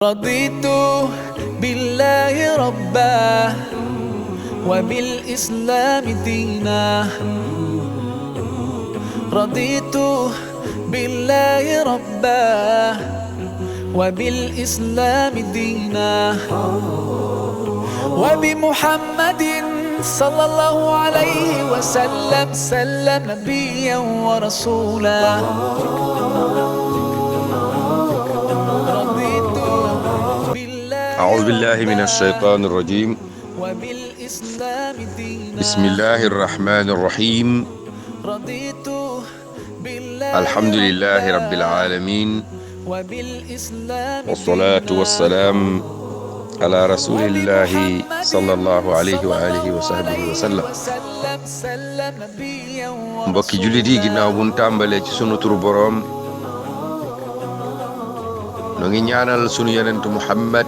رضيت بالله ربا وبالإسلام دينا رضيت بالله ربا وبالإسلام دينا وبمحمد صلى الله عليه وسلم سلم نبيا ورسولا أعوذ بالله من الشيطان الرجيم وبالإسلام دينا بسم الله الرحمن الرحيم رضيت بالله الحمد لله رب العالمين وبالإسلام والصلاة والسلام على رسول الله صلى الله عليه وآله وصحبه وسلم سلم نبيا mbokki jullit yi ginnaaw bu ñu tàmbalee ci sunu turu boroom noo ngi ñaanal sunu yonent Muhammad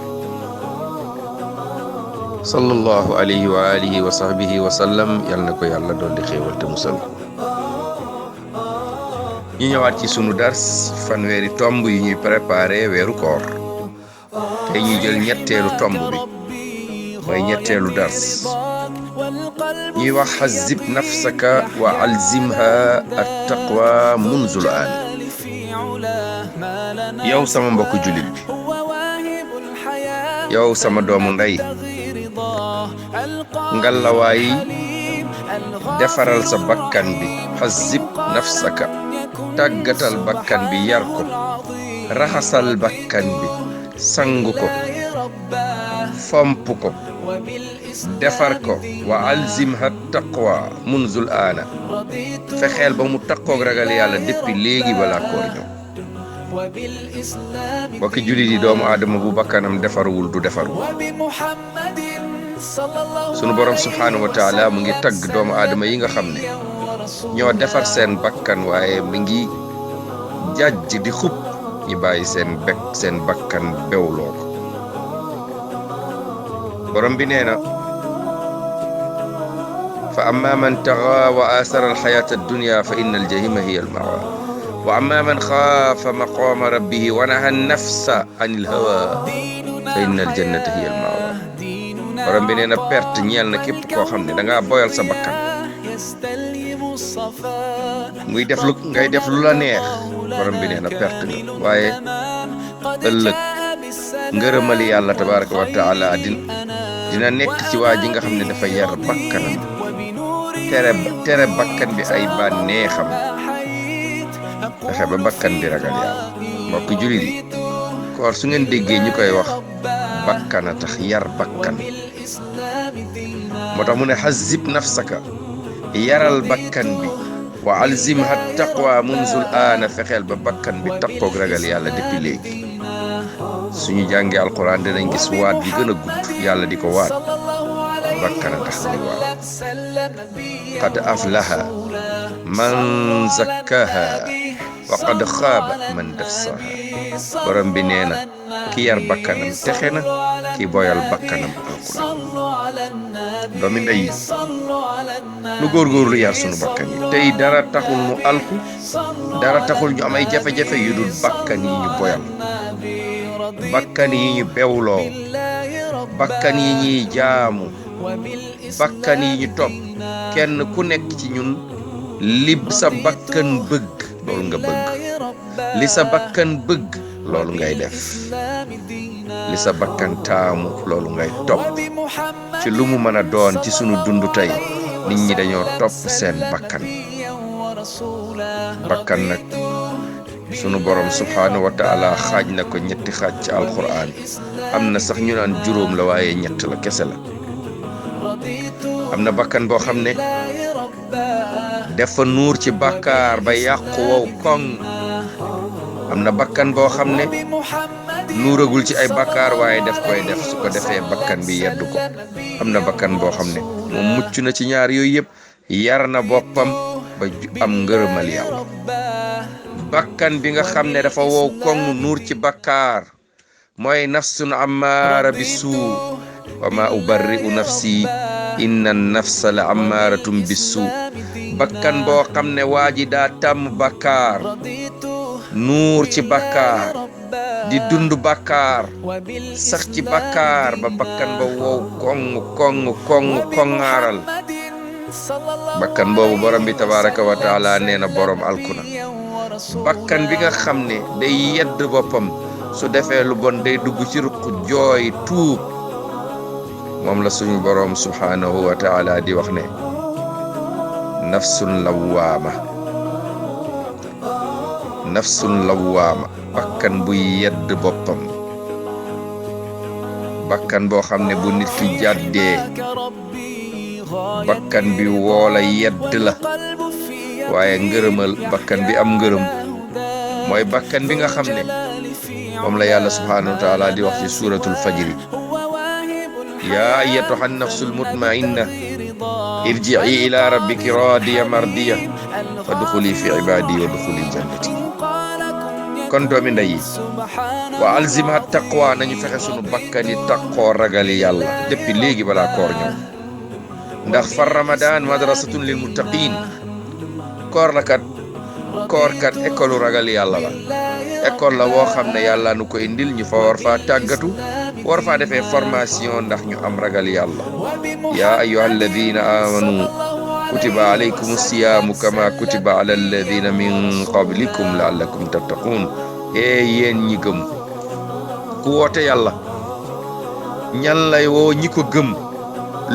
sallallahu alayhi wa alihi wa sahbihi wa sallam yal na ko yàlla doon di xéewal te musal ñu ñëwaat ci sunu dars fanweeri tomb yi ñuy préparé weeru koor te ñuy jël ñetteelu tomb bi mooy ñetteelu dars ñuy wax xazib nafsaka wa alzimha attaqwa munzul aan yow sama mbokku jullit bi yow sama doomu ndey ngallawaay defaral sa bakkan bi xazib nafsaka tàggatal bakkan bi yar ko raxasal bakkan bi sangu ko fomp ko defar ko wa alzimha taqwa munzul aana fexeel ba mu taqoog ragal yàlla depuis léegi balaa koor ñëw bokki jullit yi doomu aadama bu bakkanam defarwul du defaru sunu borom subhaanahu wa taala mu ngi tagg doomu aadama yi nga xam ne ñoo defar seen bakkan waaye mi ngi jàjj di xub ñi bàyyi seen bakkan bewloo ko borom bi nee na fa amma man taxa wa aasara alxayaata addunya fa inna aljahima hiya almawa wa amma man xaafa maqaama rabbihi wa naha nafsa an ilhawa fa inna aljannata hiya almawa borom bi nee na perte ñeel na képp koo xam ne da ngaa boyal sa bakkan ngay def lu la neex borom bi nee na perte nga waaye ëllëg ngërëmali yàlla tabaraka wa taala dina nekk ci waa ji nga xam ne dafa yar bakkanam tere bakkan bi ay bànneexam fexe ba bakkan bi ragal yàlla mbokk jullit yi koor su ngeen déggee ñu koy wax bakkan a tax yar bakkan moo tax mu ne xazib nafsaka yaral bakkan bi wa alzimha taqwa munzul aana fexeel ba bakkan bi taqoog ragal yàlla depuis léegi suñu jàngee alquran dinañ gis waat bi gën a gudd yàlla di ko waat bakkan a tax muy waat qad aflaha man zakkaha wa qad xaaba man dassaha borom bi nee na ki yar bakkanam texe na ki boyal bakkanam alquran doomi ndey nu góorgóorlu yar sunu bakkan yi tey dara taxul nu alku dara taxul ñu am ay jafe-jafe yu dul bakkan yi ñu boyal bakkan yi ñu bewloo bakkan yi ñuy jaamu bakkan yi ñu topp kenn ku nekk ci ñun li sa bakkan bëgg loolu nga bëgg li sa bakkan bëgg loolu ngay def li sa bakkan taamu loolu ngay topp ci lu mu mën a doon ci sunu dund tey nit ñi dañoo topp seen bakkan nag sunu borom subhaanahu wa taala xaaj na ko ñetti xaaj ci alquran am na sax ñu naan juróom la waaye ñett la kese la am na bakkan boo xam ne dafa nuur ci bàkkaar ba yàqu wow koŋ am na bakkan boo xam ne nuuragul ci ay bàkkaar waaye daf koy def su ko defee bakkan bi yeddu ko am na bakkan boo xam ne moom mucc na ci ñaar yooyu yëpp yar na boppam ba am ngërëmal yàlla bakkan bi nga xam ne dafa wow koŋ nuur ci bàkkaar mooy nafsun ammaara bi suu wa ma ubarri'u nafsi inna nafsa la ammaaratun bi suu bakkan boo xam ne waa ji daa tàmm bàkkaar nuur ci bàkkaar di dund bàkkaar sax ci bàkkaar ba bakkan ba wow koŋŋaaral bakkan boobu borom bi tabaraka wa taala nee na borom alkuna bakkan bi nga xam ne day yedd boppam su defee lu bon day dugg ci ruq jooy tuub moom la suñu borom subhanahu wa taala di wax ne nafsun lawaama bakkan buy yedd boppam bakkan boo xam ne bu nit ki jàddee bakkan bi woola yedd la waaye ngërëmal bakkan bi am ngërëm mooy bakkan bi nga xam ne moom la yàlla subhanahu wa taala di wax ci suratul fajri yaa ayyatuha nafsul mutmainna irji'i ila rabbiki radiya mardiya fadxuli fi ibadi wa duxuli jannati kon doomi ndey yi wa alzimha taqwa nañu fexe sunu bakkan yi taqoo ragali yàlla depuis léegi balaa koor ñëw ndax far ramadan madrasatun lil muttaqin koor kat école ragal yàlla la école la woo xam ne yàlla nu ko indil ñu fa war faa tàggatu war faa defee formation ndax ñu am ragal yàlla yaa ayyuha alladina amanu kutiba alaykum siyaamu kama kutiba ala alladina min qablikum laallakum tattaqun yéen ñi gëm ku woote yàlla ñan lay woo ñi ko gëm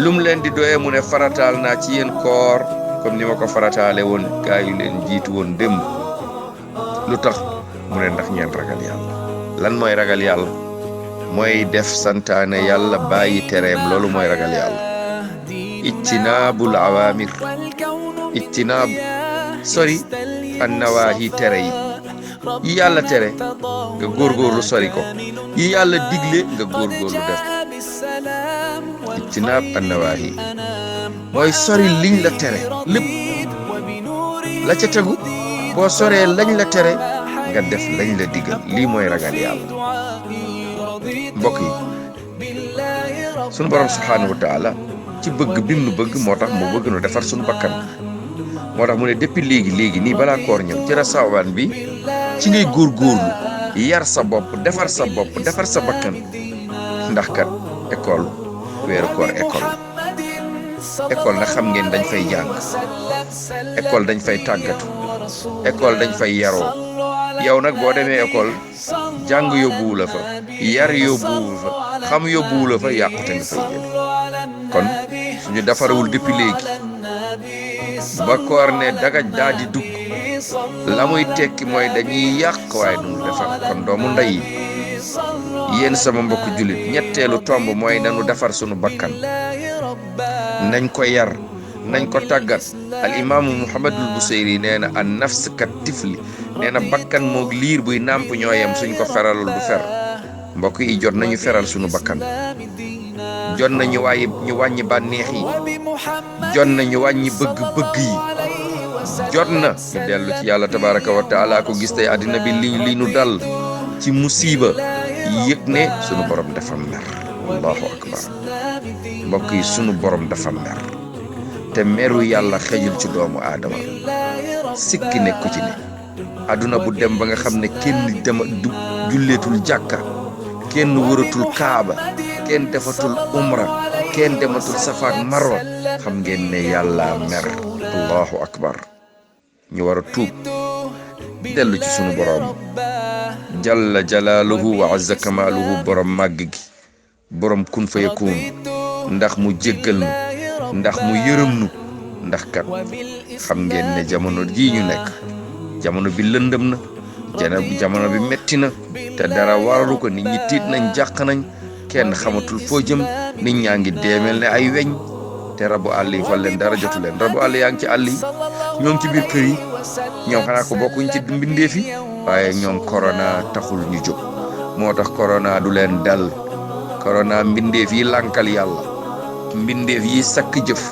lum leen di doye mu ne farataal naa ci yéen koor comme ni ma ko farataale woon gaa yu leen jiitu woon démb lu tax mu ne ndax ñeen ragal yàlla lan mooy ragal yàlla mooy def santaane yàlla bàyyi tereem loolu mooy ragal yàlla ijtinaabul awaamir ijtinaab sori an nawaahi tere yi yàlla tere nga góorgóorlu sori ko yi yàlla digle nga góorgóorlu def ijtinaab an nawaahi mooy sori liñ la tere lépp la ca tegu boo soree lañ la tere nga def lañ la digal lii mooy ragal yàlla mbokk yi sunu borom subhanahu wa taala ci bëgg bim nu bëgg moo tax mu bëgg nu defar sunu bakkan moo tax mu ne depuis léegi nii balaa koor ñëw ci rasaawaan bi ci ngay góorgóorlu yar sa bopp defar sa bakkan ndax kat école weeru koor école nag xam ngeen dañ fay jàng école dañ fay tàggatu école dañ fay yaroo yow nag boo demee école jàng yóbbuwu la fa yar yóbbuwu fa xam yóbbuwu la fa yàqute nga fay jële kon suñu defarawul depuis léegi ba koor ne dagaj daa di dugg la muy tekki mooy dañuy yàq waaye duñu defar kon doomu ndey yi yéen sama mbokk jullit ñetteelu tomb mooy nañu defar sunu bakkan nañ ko yar nañ ko tàggat al imaamu muhammadul busayri nee na an nafs kat tifli nee na bakkan moog liir buy nàmp ñooyam suñ ko feralul du fer mbokk yi jot nañu feral sunu bakkan jot nañu ñu wàññi bànneex yi jot nañu wàññi bëgg-bëgg yi jot na ñu dellu ci yàlla tabaraka wa taala ko gis tey àddina bi li nu dal ci musiba yëg ne sunu borom dafa mer allahu akbar mbokk yi sunu borom dafa mer te meru yàlla xejul ci doomu aadama sikki nekku ci ne àdduna bu dem ba nga xam ne kenn du julleetul jàkka kenn wëratul kaaba kenn defatul umra kenn dematul safa ak marwa xam ngeen ne yàlla mer allahu akbar ñu war a tuub dellu ci sunu borom jalla jalaaluhu wa azza kamaaluhu borom màgg gi borom kun fa yakun ndax mu jéggal nu ndax mu yërëm nu ndax kat xam ngeen ne jamono jii ñu nekk jamono bi lëndëm na jamono bi metti na te dara waralu ko nit ñi tiit nañ jàq nañ kenn xamatul foo jëm nit ñaa ngi deemel ne ay weñ te rabu àll yi fal leen dara jotu leen rabu àll yaa ngi ci àll yi ñoo ngi ci biir kër yi ñoom xanaa ko bokkuñ ci mbindeef yi waaye ñoom corona taxul ñu jóg moo tax corona du leen dal corona mbindeef yi lànkal yàlla mbindeef yi sakk jëf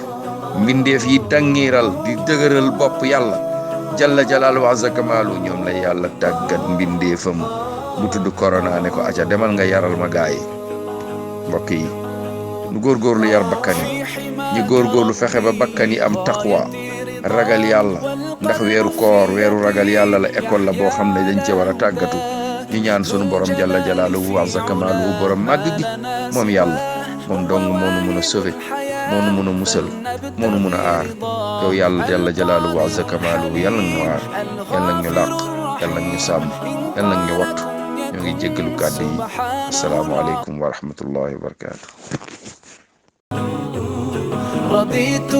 mbindeef yi dangiiral di dëgëral bopp yàlla jalla jalaalu wa azza kamaalu ñoom la yàlla tàggat mbindeefam bu tudd corona ne ko aca demal nga yaral ma gaay mbokk yi nu góorgóorlu yar bakkan yi ñu góorgóorlu fexe ba bakkan yi am taqwa ragal yàlla ndax weeru koor weeru ragal yàlla la école la boo xam ne dañ ci war a tàggatu ñu ñaan sunu borom jalla jalaaluhu wa azza kamaaluhu borom màgg gi moom yàlla moom dong moo nu mun a sauver moo nu mun a musal moo nu mun a aar yow yàlla jalla jalaaluhu wa azza kamaaluhu yàlla nga ñu aar yàlla nga ñu làq yàlla nga ñu sàmm yàlla nga ñu wattu ñoo ngi jéggalu kàddu yi asalaamaaleykum wa rahmatullahi wa barakaatu. رضيت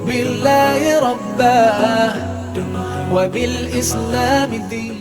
بالله ربا وبالإسلام دينا